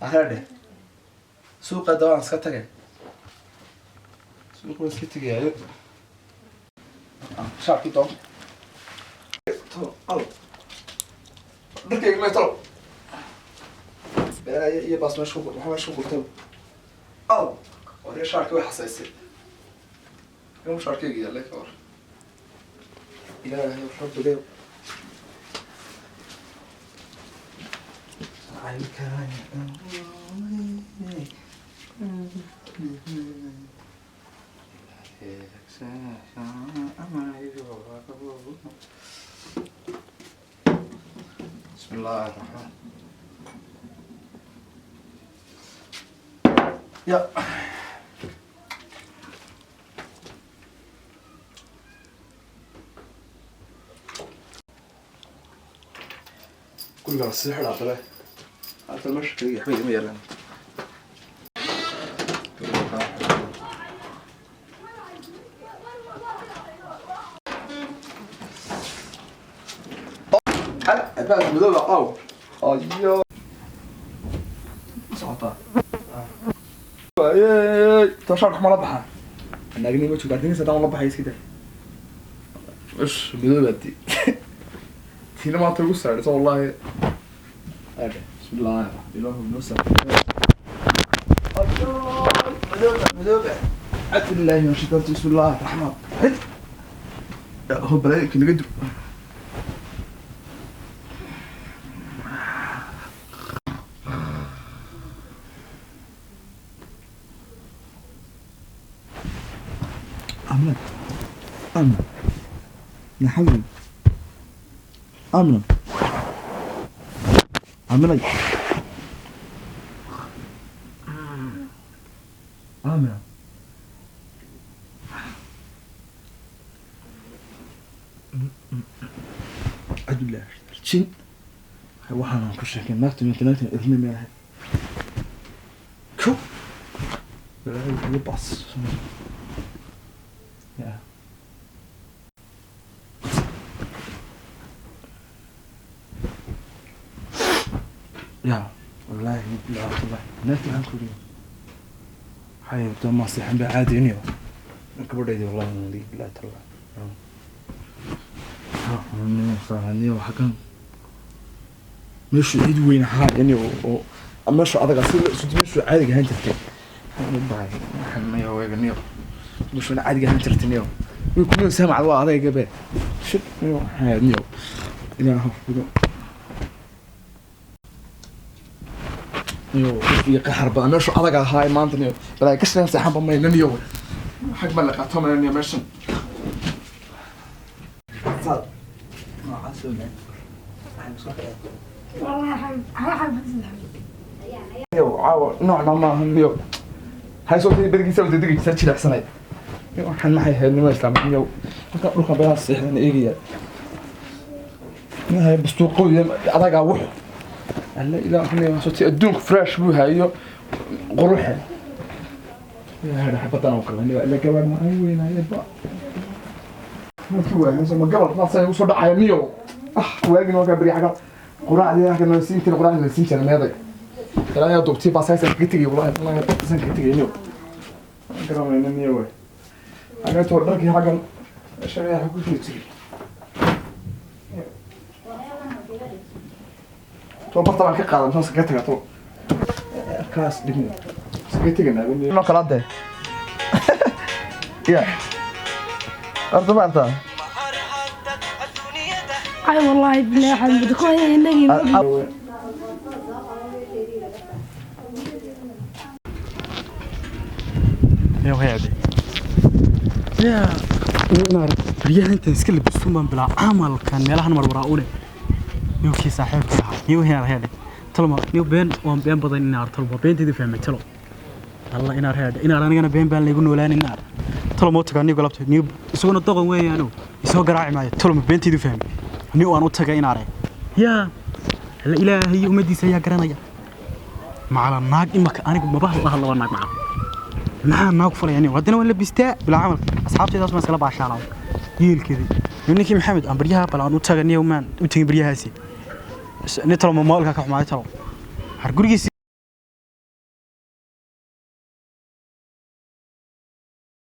Akhradhe suuqa dawaan iska tagay, suuqa waan iska tegayaayo. Shaarkii doon talo al dharkayga may talo balaayo iyo baas meesha ku maxaa meesha ku gurtay al waree shaarkii way xasaysay inuu shaarkayga yaallay ka war. Ilaahay rabbigayo. بسم الله الرحمن يا كل السحر عبد هذا المشكلة يا حبيبي ما يلا. Albaab madow aw ayo socotaa toshaan kuma la baxaa naagni ma joogtaa dinisa daan la baxay iska daa ish madoobaati tiina maanta ugu saaraysa wallahi. Adhe bismillahi ilaahu noo madooba madooba عبد الله من الشيطان. بسم الله الرحمن الرحيم. هو بلاك نقدر. أمنة أمنة نحمد أمنة أمنة أمنة عبد الله jin waxaan ku sheekay naagta minta naagta irni meelaha ko balaayo bas ya. Ya والله لا والله naagta waxaan ku yidhi waxay rabtaa ma seexan ba caadi inyo gabadhaydi wallahi billahi taala xaggan meeshu cid weyn ahaa in oo meeshu adaga si meeshu caadiga ahaan jirtay waxaan meeshu caadiga ahaan jirtay niyo way kuma saamacad waa adayga be shit niyo waxaan niyo ilaahu hudo niyo iyo qaxar badan meeshu adaga ahaa maanta niyo balaa ka shaqeyn saxan ba mayna niyo xag ma la qaato mayna niyo meeshan. Caawa noocna maaha niyo hay soo tiri berigiisa wada degaysa jilicsanay waxaan maxay ahayd nimo islaam niyo halkan dhulkan beelaha seexdan eegaya nahay bastuuqooy adagaa wux alla ilaa niyo soo tiri adduunku fresh buu hayo quruxe xabadan oo kale niyo ila gabadh ma ay weynaaye ba markii waayo ma gabal ma say usoo dhacaya niyo ah waagin waa ka beri xaga quraacdii halkan la siin jiray quraacdii la siin jiray meeday ilaa ayaa duubtay baasaysan kaga tegay wallahi wallahi baasaysan kaga tegay niyo garanayna niyo way xagaa too dharkii xaggan meesha ayaa ku jiri jiray too barta baan ka qaadan toos kaga tagaa too kaas dhigna iskaga tegaynaa noo kala dee ya horta ma artaa. Ay wallahi billahi xamid ku inagii. Yo heede ya naar baryahan intaan iska labisto baan bilaa camalkan meelahan marmaraa une ninkii saaxiibka ahaa niyo heer heede talma niyo been waan been badan inaar talma beenteedii fahmay talo alla inaar heede inaar anigana been baan laygu noolaan inaar talo moo tagaa niyo galabta niyo isaguna doqon weeyaano isoo garaaci maayo talo ma beenteedii fahmay niyo aan u tagay inaare yaa alla ilaahay ummadiisa ayaa garanaya macala naag imaka anigu maba la hadla naag macala maxaa naag falaya niyo haddana waan labistaa bilaa camalka asxaabtaydaas baan iskala baashaalaa yeelkeedii niyo ninkii Maxamed aan baryaha bal aan u tagay niyo maan u tagay baryahaasi ni talo ma moolka ka xumaaday talo har gurigiisa.